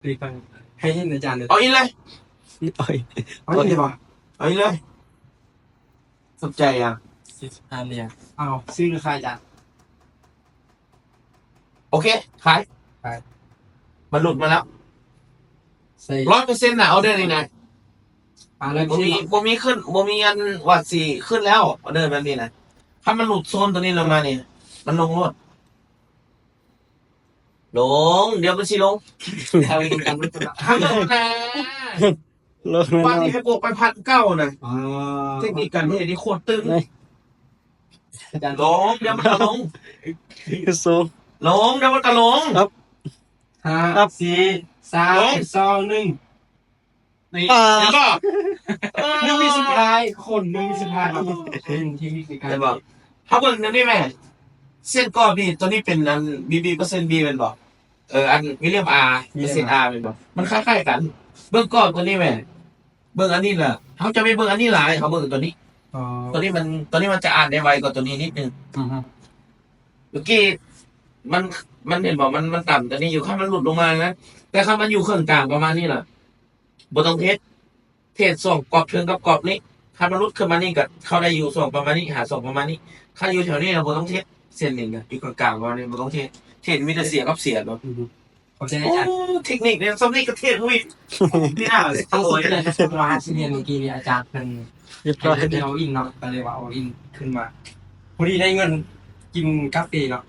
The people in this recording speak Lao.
ໃຫ້ເຫັນອາຈານເດີ. ເອົາອີກເລີຍ. ເອົາອີກເລີຍບໍ່? ເອົາອີກເລີຍ. ຂອບໃຈອະ. ສີ່ສິບຫ້າຫຼຽນ. ເອົາ ຊື້ລາຄາອາຈານ. ໂອເຄ ຂາຍ. ຂາຍ. ມັນຫຼຸດມາແລ້ວ. ຮ້ອຍເປີເຊັນນະ ອໍເດີນີ້ນະ. ອ່າ ຮ້ອຍເປີເຊັນ ບໍ່ມີ ບໍ່ມີຂຶ້ນ ບໍ່ມີອັນວ່າຊິຂຶ້ນແລ້ວ ອໍເດີແບບນີ້ນະ. ຄັນມັນຫຼຸດໂຊນຕົວນີ້ລົງມານີ້ ມັນລົງໂລດ. ລົງ ດຽວມັນຊິລົງ. ເອົາອີກກັນ ລົງແນ່ນອນ. ບາດນີ້ໃຫ້ບວກໄປພັນເກົ້ານະ. ອໍ ເທັກນິກການເຮັດນີ້ໂຄດຕຶງ. ອາຈານ ລົງ ດຽວມັນກະລົງ. ຄືສູງ. ລົງ ດຽວມັນກະລົງ. ຄັບ ຫ້າ ຄັບ ສີ່ ສາມ ສອງ ໜຶ່ງ. ນີ້ ອ່າ ເຫັນບໍ່? ເອີ ໜຶ່ງວິສຸດທ້າຍ ຄົນໜຶ່ງວິສຸດທ້າຍ ເຫັນທີ່ວິທີການ ເຫັນບໍ່? ເຮົາເບິ່ງແນວນີ້ແມ່ ເສັ້ນກອບນີ້ ຕົວນີ້ເປັນອັນ ບີບີ ເປີເຊັນບີ ແມ່ນບໍ່? ເອີ ອັນ ວິລຽມອາ ເປີເຊັນອາ ແມ່ນບໍ່? ມັນຄ້າຍໆກັນ. ເບິ່ງກອບຕົວນີ້ແມ່ ເບິ່ງອັນນີ້ລະ ເຮົາຈະໄປເບິ່ງອັນນີ້ຫຼາຍ ເຮົາເບິ່ງຕົວນີ້. ອໍ ຕົວນີ້ມັນ ຕົວນີ້ມັນຈະອ່ານໄດ້ໄວກວ່າຕົວນີ້ນິດໜຶ່ງ. ອືຮຶ ເມື່ອກີ້ມັນ ມັນເຫັນບໍ່? ມັນ ມັນຕຳຕົວນີ້ຢູ່ ຄັນມັນຫຼຸດລົງມານະ ແຕ່ຄັນມັນຢູ່ເຄິ່ງກາງປະມານນີ້ລະ ບໍ່ຕ້ອງເທຣດ ເທຣດສອງກອບເທິງກັບກອບນີ້. ຄັນມັນຫຼຸດຂຶ້ນມານີ້ກະເຂົ້າໄດ້ຢູ່ຊ່ອງປະມານນີ້ ຫາຊ່ອງປະມານນີ້. ຄັນຢູ່ແຖວນີ້ລະບໍ່ຕ້ອງເທຣດ ເສັ້ນນີ້ນະ ຢູ່ກາງໆປະມານນີ້ບໍ່ຕ້ອງເທຣດ. ເທຣດມີແຕ່ເສຍກັບເສຍເນາະ. ອືຮຶ ຂອບໃຈອາຈານ. ໂອ້ ເທັກນິກນີ້ ສ່ຳນີ້ກະເທດຫຸ້ຍ ນີ້ນະ. ເອົາ ເອົາ ເອົາ ວ່າຊິຮຽນມື້ກີ້ນີ້ ອາຈານເພິ່ນຮຽບຮ້ອຍ ໃຫ້ເຮົາເຮັດ all in ເນາະ ກະເລີຍວ່າ all in ຂຶ້ນມາ. ພໍດີໄດ້ເງິນກິນກາເຟເນາະ.